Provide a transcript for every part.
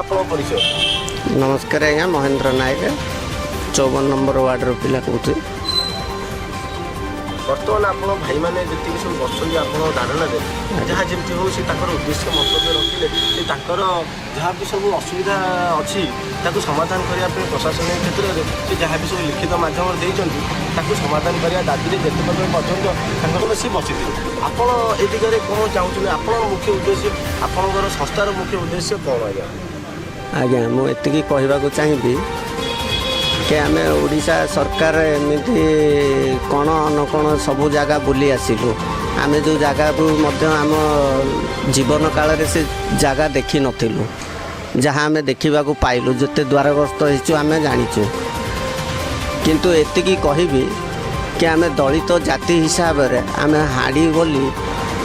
ଆପଣଙ୍କ ପରିଚୟ। ନମସ୍କାର ଆଜ୍ଞା, ମହେନ୍ଦ୍ର ନାୟକ, 54 ନମ୍ବର ୱାର୍ଡ଼ର ପିଲା କହୁଛି। ବର୍ତ୍ତମାନ ଆପଣ ଭାଇମାନେ ଯେତିକି ସବୁ ବସୁଛନ୍ତି ଆପଣ ଧାରଣାରେ, ଯାହା ଯେମିତି ହଉ ସେ ତାଙ୍କର ଉଦ୍ଦେଶ୍ୟ ମନ୍ତବ୍ୟ ରଖିଲେ ଯେ ତାଙ୍କର ଯାହା ବି ସବୁ ଅସୁବିଧା ଅଛି, ତାକୁ ସମାଧାନ କରିବା ପାଇଁ ପ୍ରଶାସନିକ କ୍ଷେତ୍ରରେ ସେ ଯାହା ବି ସବୁ ଲିଖିତ ମାଧ୍ୟମରେ ଦେଇଛନ୍ତି, ତାକୁ ସମାଧାନ କରିବା ଦାବିରେ ଯେତେ ପର୍ଯ୍ୟନ୍ତ ତାଙ୍କର ସେ ବସିଥିଲେ। ଆପଣ ଏ ଦିଗରେ କ'ଣ ଚାହୁଁଛନ୍ତି? ଆପଣଙ୍କ ମୁଖ୍ୟ ଉଦ୍ଦେଶ୍ୟ, ଆପଣଙ୍କର ସଂସ୍ଥାର ମୁଖ୍ୟ ଉଦ୍ଦେଶ୍ୟ କ'ଣ ଆଜ୍ଞା? ଆଜ୍ଞା, ମୁଁ ଏତିକି କହିବାକୁ ଚାହିଁବି କି ଆମେ ଓଡ଼ିଶା ସରକାର ଏମିତି କ'ଣ ନ କ'ଣ ସବୁ ଜାଗା ବୁଲି ଆସିଲୁ। ଆମେ ଯେଉଁ ଜାଗାକୁ ମଧ୍ୟ ଆମ ଜୀବନ କାଳରେ ସେ ଜାଗା ଦେଖିନଥିଲୁ, ଯାହା ଆମେ ଦେଖିବାକୁ ପାଇଲୁ, ଯେତେ ଦ୍ୱାରଗ୍ରସ୍ତ ହେଇଛୁ ଆମେ ଜାଣିଛୁ। କିନ୍ତୁ ଏତିକି କହିବି କି ଆମେ ଦଳିତ ଜାତି ହିସାବରେ ଆମେ ହାଡ଼ି ବୋଲି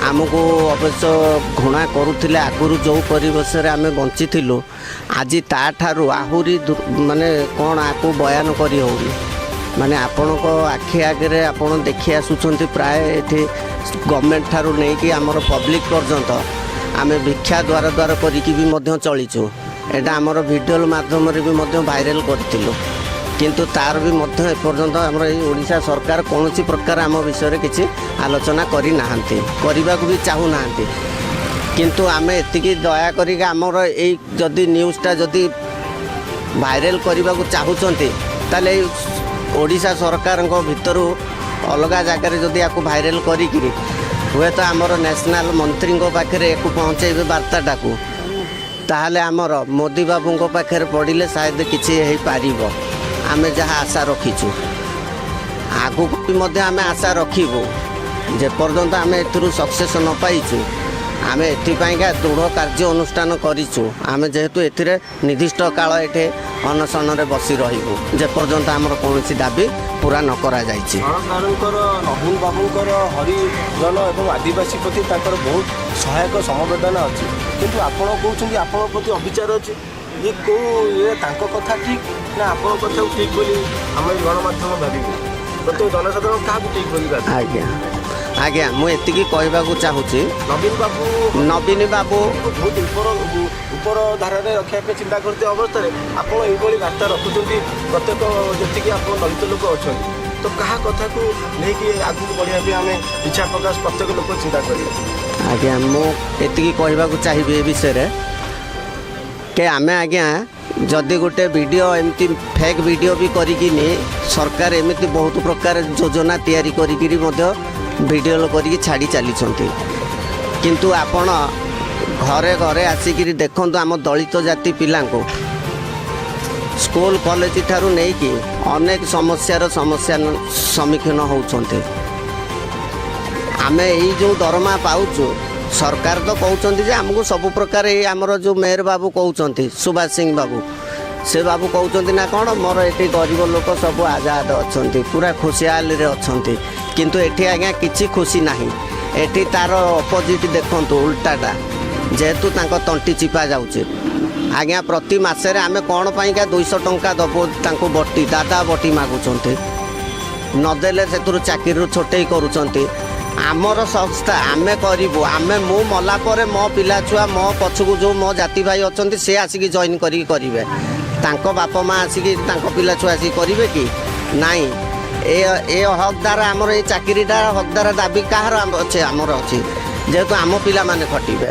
ଆମକୁ ଅବଶ୍ୟ ଘୃଣା କରୁଥିଲେ ଆଗରୁ। ଯେଉଁ ପରିବେଶରେ ଆମେ ବଞ୍ଚିଥିଲୁ, ଆଜି ତାଠାରୁ ଆହୁରି ମାନେ କ'ଣ ଆକୁ ବୟାନ କରି ହେଉନି। ମାନେ ଆପଣଙ୍କ ଆଖି ଆଗରେ ଆପଣ ଦେଖି ଆସୁଛନ୍ତି, ପ୍ରାୟ ଏଠି ଗଭର୍ଣ୍ଣମେଣ୍ଟ ଠାରୁ ନେଇକି ଆମର ପବ୍ଲିକ୍ ପର୍ଯ୍ୟନ୍ତ ଆମେ ଭିକ୍ଷା ଦ୍ୱାର ଦ୍ୱାର କରିକି ବି ମଧ୍ୟ ଚଳିଛୁ। ଏଇଟା ଆମର ଭିଡ଼ିଓ ମାଧ୍ୟମରେ ବି ମଧ୍ୟ ଭାଇରାଲ୍ କରିଥିଲୁ। କିନ୍ତୁ ତାର ବି ମଧ୍ୟ ଏପର୍ଯ୍ୟନ୍ତ ଆମର ଏଇ ଓଡ଼ିଶା ସରକାର କୌଣସି ପ୍ରକାର ଆମ ବିଷୟରେ କିଛି ଆଲୋଚନା କରିନାହାନ୍ତି, କରିବାକୁ ବି ଚାହୁଁନାହାନ୍ତି। କିନ୍ତୁ ଆମେ ଏତିକି ଦୟା କରିକି ଆମର ଏଇ ଯଦି ନ୍ୟୁଜ୍ଟା ଯଦି ଭାଇରାଲ୍ କରିବାକୁ ଚାହୁଁଛନ୍ତି, ତାହେଲେ ଏଇ ଓଡ଼ିଶା ସରକାରଙ୍କ ଭିତରୁ ଅଲଗା ଜାଗାରେ ଯଦି ୟାକୁ ଭାଇରାଲ୍ କରିକିରି ହୁଏତ ଆମର ନ୍ୟାସନାଲ୍ ମନ୍ତ୍ରୀଙ୍କ ପାଖରେ ୟାକୁ ପହଞ୍ଚେଇବେ ବାର୍ତ୍ତାଟାକୁ, ତାହେଲେ ଆମର ମୋଦି ବାବୁଙ୍କ ପାଖରେ ପଡ଼ିଲେ ସାୟଦ କିଛି ହେଇପାରିବ। ଆମେ ଯାହା ଆଶା ରଖିଛୁ, ଆଗକୁ ବି ମଧ୍ୟ ଆମେ ଆଶା ରଖିବୁ। ଯେପର୍ଯ୍ୟନ୍ତ ଆମେ ଏଥିରୁ ସକ୍ସେସ୍ ନ ପାଇଛୁ, ଆମେ ଏଥିପାଇଁକା ଦୃଢ଼ କାର୍ଯ୍ୟ ଅନୁଷ୍ଠାନ କରିଛୁ। ଆମେ ଯେହେତୁ ଏଥିରେ ନିର୍ଦ୍ଦିଷ୍ଟ କାଳ ଏଠି ଅନଶନରେ ବସି ରହିବୁ, ଯେପର୍ଯ୍ୟନ୍ତ ଆମର କୌଣସି ଦାବି ପୁରା ନ କରାଯାଇଛି। ସରକାରଙ୍କର, ନବୀନ ବାବୁଙ୍କର ହରିଜନ ଏବଂ ଆଦିବାସୀ ପ୍ରତି ତାଙ୍କର ବହୁତ ସହାୟକ ସମବେଦନା ଅଛି। କିନ୍ତୁ ଆପଣ କହୁଛନ୍ତି ଆପଣଙ୍କ ପ୍ରତି ଅବିଚାର ଅଛି। ଇଏ କେଉଁ ଇଏ, ତାଙ୍କ କଥା ଠିକ୍ ନା ଆପଣଙ୍କ କଥାକୁ ଠିକ୍ ବୋଲି ଆମେ ଗଣମାଧ୍ୟମ ଭାବିବୁ? ପ୍ରତ୍ୟେକ ଜନସାଧାରଣ କାହାକୁ ଠିକ୍ ବୋଲି ଭାବିବେ? ଆଜ୍ଞା, ମୁଁ ଏତିକି କହିବାକୁ ଚାହୁଁଛି। ନବୀନ ବାବୁ ନବୀନ ବାବୁ ବହୁତ ଉପର ଉପର ଧାରାରେ ରଖିବା ପାଇଁ ଚିନ୍ତା କରୁଥିବା ଅବସ୍ଥାରେ ଆପଣ ଏଇଭଳି ବାର୍ତ୍ତା ରଖୁଛନ୍ତି। ପ୍ରତ୍ୟେକ ଯେତିକି ଆପଣ ଦଳିତ ଲୋକ ଅଛନ୍ତି, ତ କାହା କଥାକୁ ନେଇକି ଆଗକୁ ବଢ଼ିବା ପାଇଁ ଆମେ ଇଚ୍ଛା ପ୍ରକାଶ ପ୍ରତ୍ୟେକ ଲୋକ ଚିନ୍ତା କରିବେ? ଆଜ୍ଞା, ମୁଁ ଏତିକି କହିବାକୁ ଚାହିଁବି ଏ ବିଷୟରେ କି ଆମେ ଆଜ୍ଞା ଯଦି ଗୋଟେ ଭିଡ଼ିଓ ଏମିତି ଫେକ୍ ଭିଡ଼ିଓ ବି କରିକିନି, ସରକାର ଏମିତି ବହୁତ ପ୍ରକାର ଯୋଜନା ତିଆରି କରିକିରି ମଧ୍ୟ ଭିଡ଼ିଓ କରିକି ଛାଡ଼ି ଚାଲିଛନ୍ତି। କିନ୍ତୁ ଆପଣ ଘରେ ଘରେ ଆସିକିରି ଦେଖନ୍ତୁ, ଆମ ଦଳିତ ଜାତି ପିଲାଙ୍କୁ ସ୍କୁଲ କଲେଜ ଠାରୁ ନେଇକି ଅନେକ ସମସ୍ୟାର ସମସ୍ୟା ସମ୍ମୁଖୀନ ହେଉଛନ୍ତି। ଆମେ ଏଇ ଯେଉଁ ଦରମା ପାଉଛୁ, ସରକାର ତ କହୁଛନ୍ତି ଯେ ଆମକୁ ସବୁ ପ୍ରକାର, ଏଇ ଆମର ଯେଉଁ ମେୟର ବାବୁ କହୁଛନ୍ତି, ସୁଭାଷ ସିଂ ବାବୁ, ସେ ବାବୁ କହୁଛନ୍ତି ନା କ'ଣ, ମୋର ଏଠି ଗରିବ ଲୋକ ସବୁ ଆଜାଦ ଅଛନ୍ତି, ପୁରା ଖୁସିହାଲିରେ ଅଛନ୍ତି। କିନ୍ତୁ ଏଠି ଆଜ୍ଞା କିଛି ଖୁସି ନାହିଁ। ଏଠି ତାର ଅପୋଜିଟ୍ ଦେଖନ୍ତୁ, ଉଲ୍ଟାଟା, ଯେହେତୁ ତାଙ୍କ ତଣ୍ଟି ଚିପା ଯାଉଛି। ଆଜ୍ଞା, ପ୍ରତି ମାସରେ ଆମେ କ'ଣ ପାଇଁକା 200 ଟଙ୍କା ଦେବୁ ତାଙ୍କୁ? ବଟି, ଦାଦା ବଟି ମାଗୁଛନ୍ତି। ନଦେଲେ ସେଥିରୁ ଚାକିରିରୁ ଛଟେଇ କରୁଛନ୍ତି। ଆମର ସଂସ୍ଥା ଆମେ କରିବୁ। ଆମେ, ମୁଁ ମଲା ପରେ ମୋ ପିଲା ଛୁଆ, ମୋ ପଛକୁ ଯେଉଁ ମୋ ଜାତି ଭାଇ ଅଛନ୍ତି, ସେ ଆସିକି ଜଏନ୍ କରିକି କରିବେ। ତାଙ୍କ ବାପା ମା ଆସିକି, ତାଙ୍କ ପିଲା ଛୁଆ ଆସିକି କରିବେ କି ନାଇଁ? ଏ ଏ ହକଦାର, ଆମର ଏଇ ଚାକିରିଟା ହକଦାର ଦାବି କାହାର ଅଛି? ଆମର ଅଛି, ଯେହେତୁ ଆମ ପିଲାମାନେ ଖଟିବେ।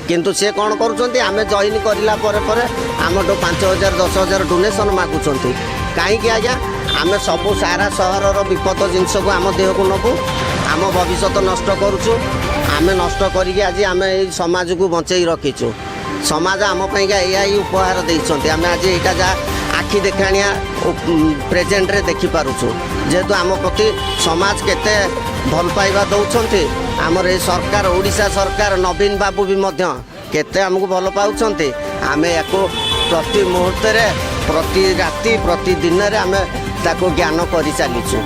କିନ୍ତୁ ସେ କ'ଣ କରୁଛନ୍ତି? ଆମେ ଜଏନ୍ କରିଲା ପରେ ପରେ ଆମଠୁ 5,000, 10,000 ଡୋନେସନ୍ ମାଗୁଛନ୍ତି। କାହିଁକି ଆଜ୍ଞା? ଆମେ ସବୁ ସାରା ସହରର ବିପଦ ଜିନିଷକୁ ଆମ ଦେହକୁ ନେବୁ, ଆମ ଭବିଷ୍ୟତ ନଷ୍ଟ କରୁଛୁ। ଆମେ ନଷ୍ଟ କରିକି ଆଜି ଆମେ ଏଇ ସମାଜକୁ ବଞ୍ଚେଇ ରଖିଛୁ। ସମାଜ ଆମ ପାଇଁକା ଏଇଆ ହିଁ ଉପହାର ଦେଇଛନ୍ତି। ଆମେ ଆଜି ଏଇଟା ଯାହା ଆଖି ଦେଖାଣିଆ ପ୍ରେଜେଣ୍ଟରେ ଦେଖିପାରୁଛୁ, ଯେହେତୁ ଆମ ପ୍ରତି ସମାଜ କେତେ ଭଲ ପାଇବା ଦେଉଛନ୍ତି। ଆମର ଏଇ ସରକାର, ଓଡ଼ିଶା ସରକାର, ନବୀନ ବାବୁ ବି ମଧ୍ୟ କେତେ ଆମକୁ ଭଲ ପାଉଛନ୍ତି। ଆମେ ୟାକୁ ପ୍ରତି ମୁହୂର୍ତ୍ତରେ, ପ୍ରତି ରାତି, ପ୍ରତି ଦିନରେ ଆମେ ତାକୁ ଜ୍ଞାନ କରିଚାଲିଛୁ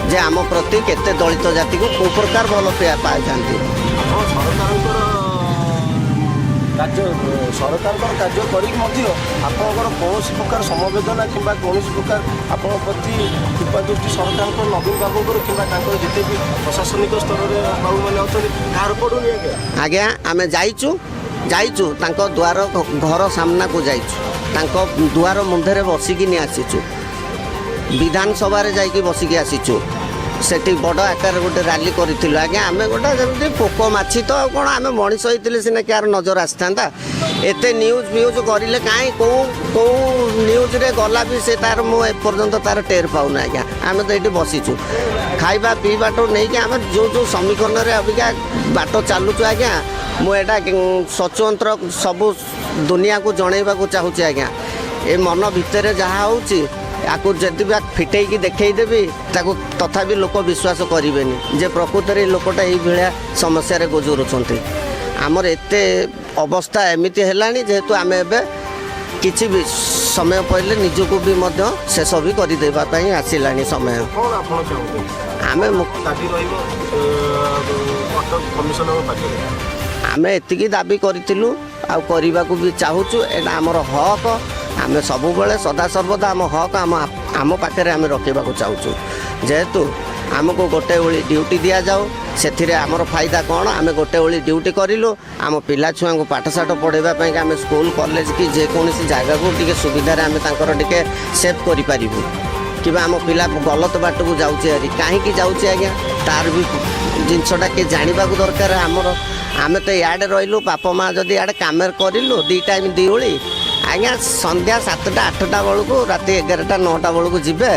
ଯେ ଆମ ପ୍ରତି କେତେ ଦଳିତ ଜାତିକୁ କେଉଁ ପ୍ରକାର ଭଲ ପାଇବା ପାଇଥାନ୍ତି। ଆପଣ ସରକାରଙ୍କର କାର୍ଯ୍ୟ, ସରକାରଙ୍କର କାର୍ଯ୍ୟ କରିକି ମଧ୍ୟ ଆପଣଙ୍କର କୌଣସି ପ୍ରକାର ସମବେଦନା କିମ୍ବା କୌଣସି ପ୍ରକାର ଆପଣଙ୍କ ପ୍ରତି କୃପା ଦୃଷ୍ଟି ସରକାରଙ୍କର, ନବୀନ ବାବୁଙ୍କର କିମ୍ବା ତାଙ୍କର ଯେତେ ବି ପ୍ରଶାସନିକ ସ୍ତରରେ ବାବୁମାନେ ଅଛନ୍ତି, କାହାର ପଡ଼ୁନି ଆଜ୍ଞା? ଆଜ୍ଞା, ଆମେ ଯାଇଛୁ। ଯାଇଛୁ, ତାଙ୍କ ଦୁଆର ଘର ସାମ୍ନାକୁ ଯାଇଛୁ, ତାଙ୍କ ଦୁଆର ମୁଣ୍ଡରେ ବସିକିନି ଆସିଛୁ, ବିଧାନସଭାରେ ଯାଇକି ବସିକି ଆସିଛୁ। ସେଠି ବଡ଼ ଆକାରରେ ଗୋଟେ ରାଲି କରିଥିଲୁ ଆଜ୍ଞା। ଆମେ ଗୋଟେ ଯେମିତି ପୋକ ମାଛି ତ ଆଉ କ'ଣ, ଆମେ ମଣିଷ ହେଇଥିଲେ ସିନା କାହାର ନଜର ଆସିଥାନ୍ତା। ଏତେ ନ୍ୟୁଜ୍ ଫ୍ୟୁଜ୍ କରିଲେ କାହିଁ କେଉଁ କେଉଁ ନ୍ୟୁଜ୍ରେ ଗଲା ବି ସେ ତାର ମୁଁ ଏପର୍ଯ୍ୟନ୍ତ ତାର ଟେର୍ ପାଉନି ଆଜ୍ଞା। ଆମେ ତ ଏଇଠି ବସିଛୁ, ଖାଇବା ପିଇବାଠୁ ନେଇକି ଆମେ ଯେଉଁ ଯେଉଁ ସମୀକରଣରେ ଅବିକା ବାଟ ଚାଲୁଛୁ ଆଜ୍ଞା। ମୁଁ ଏଇଟା ସ୍ୱତନ୍ତ୍ର ସବୁ ଦୁନିଆକୁ ଜଣେଇବାକୁ ଚାହୁଁଛି ଆଜ୍ଞା। ଏ ମନ ଭିତରେ ଯାହା ହେଉଛି, ଆକୁ ଯଦି ବି ଫିଟେଇକି ଦେଖେଇଦେବି ତାକୁ, ତଥାପି ଲୋକ ବିଶ୍ୱାସ କରିବେନି ଯେ ପ୍ରକୃତରେ ଏ ଲୋକଟା ଏଇଭଳିଆ ସମସ୍ୟାରେ ଗୁଜୁରୁଛନ୍ତି। ଆମର ଏତେ ଅବସ୍ଥା ଏମିତି ହେଲାଣି, ଯେହେତୁ ଆମେ ଏବେ କିଛି ବି ସମୟ ପଡ଼ିଲେ ନିଜକୁ ବି ମଧ୍ୟ ଶେଷ ବି କରିଦେବା ପାଇଁ ଆସିଲାଣି ସମୟ। କ'ଣ ଆପଣ ଚାହୁଁଛନ୍ତି? ଆମେ ଦାବି ରହିବ କଟକ କମିଶନରଙ୍କ ପାଖରେ? ଆମେ ଏତିକି ଦାବି କରିଥିଲୁ ଆଉ କରିବାକୁ ବି ଚାହୁଁଛୁ। ଏଇଟା ଆମର ହକ୍। ଆମେ ସବୁବେଳେ ସଦାସର୍ବଦା ଆମ ହକ୍ ଆମ ପାଖରେ ଆମେ ରଖିବାକୁ ଚାହୁଁଛୁ। ଯେହେତୁ ଆମକୁ ଗୋଟେ ଓଳି ଡ୍ୟୁଟି ଦିଆଯାଉ, ସେଥିରେ ଆମର ଫାଇଦା କ'ଣ? ଆମେ ଗୋଟେ ଓଳି ଡ୍ୟୁଟି କରିଲୁ, ଆମ ପିଲା ଛୁଆଙ୍କୁ ପାଠଶାଠ ପଢ଼ାଇବା ପାଇଁକା ଆମେ ସ୍କୁଲ, କଲେଜ କି ଯେକୌଣସି ଜାଗାକୁ ଟିକେ ସୁବିଧାରେ ଆମେ ତାଙ୍କର ଟିକେ ସେଭ୍ କରିପାରିବୁ। କିମ୍ବା ଆମ ପିଲା ଗଲତ ବାଟକୁ ଯାଉଛି ଭାରି, କାହିଁକି ଯାଉଛି ଆଜ୍ଞା, ତାର ବି ଜିନିଷଟା କିଏ ଜାଣିବାକୁ ଦରକାର ଆମର। ଆମେ ତ ଇଆଡ଼େ ରହିଲୁ, ବାପା ମା ଯଦି ଇଆଡ଼େ କାମରେ କରିଲୁ 2 ଟାଇମ୍ 2 ଓଳି ଆଜ୍ଞା, ସନ୍ଧ୍ୟା 7ଟା 8ଟା ବେଳକୁ, ରାତି 11ଟା 9ଟା ବେଳକୁ ଯିବେ,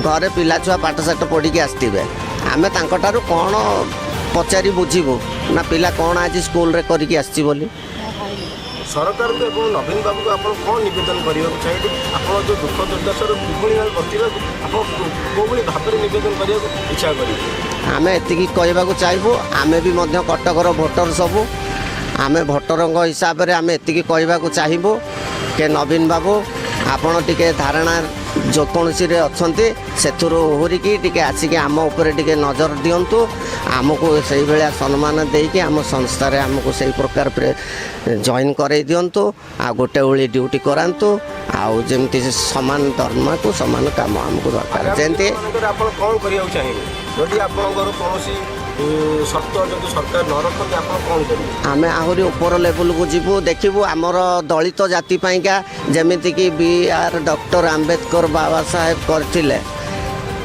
ଘରେ ପିଲା ଛୁଆ ପାଠଶାଠ ପଢ଼ିକି ଆସିଥିବେ। ଆମେ ତାଙ୍କଠାରୁ କ'ଣ ପଚାରି ବୁଝିବୁ ନା ପିଲା କ'ଣ ଆଜି ସ୍କୁଲରେ କରିକି ଆସିଛି ବୋଲି? ସରକାରଙ୍କୁ ଏବଂ ନବୀନ ବାବୁଙ୍କୁ ଆପଣ କ'ଣ ନିବେଦନ କରିବାକୁ ଚାହିଁବେ? ଆପଣ ଯେଉଁ ଦୁଃଖ ଦୁର୍ଦ୍ଦଶାରୁ କିଭଳି ଭାବେ ବର୍ତ୍ତିବାକୁ ଆପଣ କେଉଁଭଳି ଭାବରେ ନିବେଦନ କରିବାକୁ ଇଚ୍ଛା କରିବେ? ଆମେ ଏତିକି କହିବାକୁ ଚାହିଁବୁ, ଆମେ ବି ମଧ୍ୟ କଟକର ଭୋଟର ସବୁ, ଆମେ ଭୋଟରଙ୍କ ହିସାବରେ ଆମେ ଏତିକି କହିବାକୁ ଚାହିଁବୁ କି ନବୀନ ବାବୁ, ଆପଣ ଟିକେ ଧାରଣା ଯେକୌଣସିରେ ଅଛନ୍ତି ସେଥିରୁ ଓହରିକି ଟିକେ ଆସିକି ଆମ ଉପରେ ଟିକେ ନଜର ଦିଅନ୍ତୁ। ଆମକୁ ସେଇଭଳିଆ ସମ୍ମାନ ଦେଇକି ଆମ ସଂସ୍ଥାରେ ଆମକୁ ସେଇ ପ୍ରକାର ଜଏନ୍ କରାଇ ଦିଅନ୍ତୁ, ଆଉ ଗୋଟେ ଓଳି ଡ୍ୟୁଟି କରାନ୍ତୁ, ଆଉ ଯେମିତି ସମାନ ଦରମାକୁ ସମାନ କାମ ଆମକୁ ଦରକାର ଯେମିତି। ମାନଙ୍କରେ ଆପଣ କ'ଣ କରିବାକୁ ଚାହିଁବେ? ଯଦି ଆପଣଙ୍କର କୌଣସି ସର୍ତ୍ତ ଯଦି ସରକାର ନ ରଖନ୍ତି, ଆପଣ କ'ଣ କରିବେ? ଆମେ ଆହୁରି ଉପର ଲେବୁଲକୁ ଯିବୁ, ଦେଖିବୁ। ଆମର ଦଳିତ ଜାତି ପାଇଁକା ଯେମିତିକି ବି ଆର୍ ଡକ୍ଟର ଆମ୍ବେଦକର ବାବା ସାହେବ କରିଥିଲେ,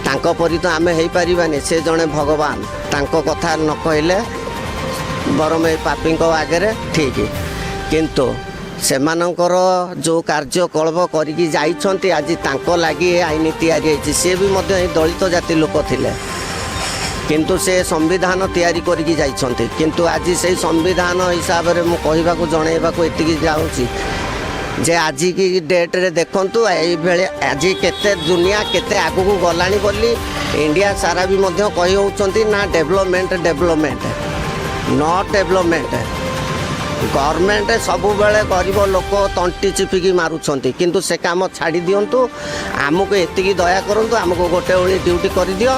ତାଙ୍କ ପରି ତ ଆମେ ହେଇପାରିବାନି। ସେ ଜଣେ ଭଗବାନ, ତାଙ୍କ କଥା ନ କହିଲେ ବରଂ ଏ ପାପୀଙ୍କ ଆଗରେ ଠିକ୍। କିନ୍ତୁ ସେମାନଙ୍କର ଯେଉଁ କାର୍ଯ୍ୟକଳାପ କରିକି ଯାଇଛନ୍ତି, ଆଜି ତାଙ୍କ ଲାଗି ଏ ଆଇନ ତିଆରି ହେଇଛି। ସିଏ ବି ମଧ୍ୟ ଏଇ ଦଳିତ ଜାତି ଲୋକ ଥିଲେ, କିନ୍ତୁ ସେ ସମ୍ବିଧାନ ତିଆରି କରିକି ଯାଇଛନ୍ତି। କିନ୍ତୁ ଆଜି ସେଇ ସମ୍ବିଧାନ ହିସାବରେ ମୁଁ କହିବାକୁ ଜଣେଇବାକୁ ଏତିକି ଯାଉଛି ଯେ ଆଜିକି ଡେଟ୍ରେ ଦେଖନ୍ତୁ, ଏଇଭଳି ଆଜି କେତେ ଦୁନିଆ କେତେ ଆଗକୁ ଗଲାଣି ବୋଲି ଇଣ୍ଡିଆ ସାରା ବି ମଧ୍ୟ କହି ହେଉଛନ୍ତି ନା development, development, not development. Government ସବୁବେଳେ ଗରିବ ଲୋକ ତଣ୍ଟି ଚିପିକି ମାରୁଛନ୍ତି, କିନ୍ତୁ ସେ କାମ ଛାଡ଼ି ଦିଅନ୍ତୁ। ଆମକୁ ଏତିକି ଦୟା କରନ୍ତୁ, ଆମକୁ ଗୋଟେ ଓଳି ଡ୍ୟୁଟି କରିଦିଅ,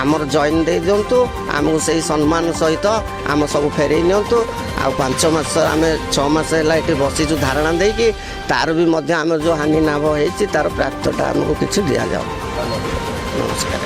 ଆମର ଜଏନ୍ ଦେଇ ଦିଅନ୍ତୁ, ଆମକୁ ସେଇ ସମ୍ମାନ ସହିତ ଆମ ସବୁ ଫେରେଇ ନିଅନ୍ତୁ। ଆଉ 5 ମାସ, ଆମେ 6 ମାସ ହେଲା ଏଠି ବସିଛୁ ଧାରଣା ଦେଇକି, ତାର ବି ମଧ୍ୟ ଆମର ଯେଉଁ ହାନି ଲାଭ ହେଇଛି ତାର ପ୍ରାପ୍ୟଟା ଆମକୁ କିଛି ଦିଆଯାଉ। ନମସ୍କାର।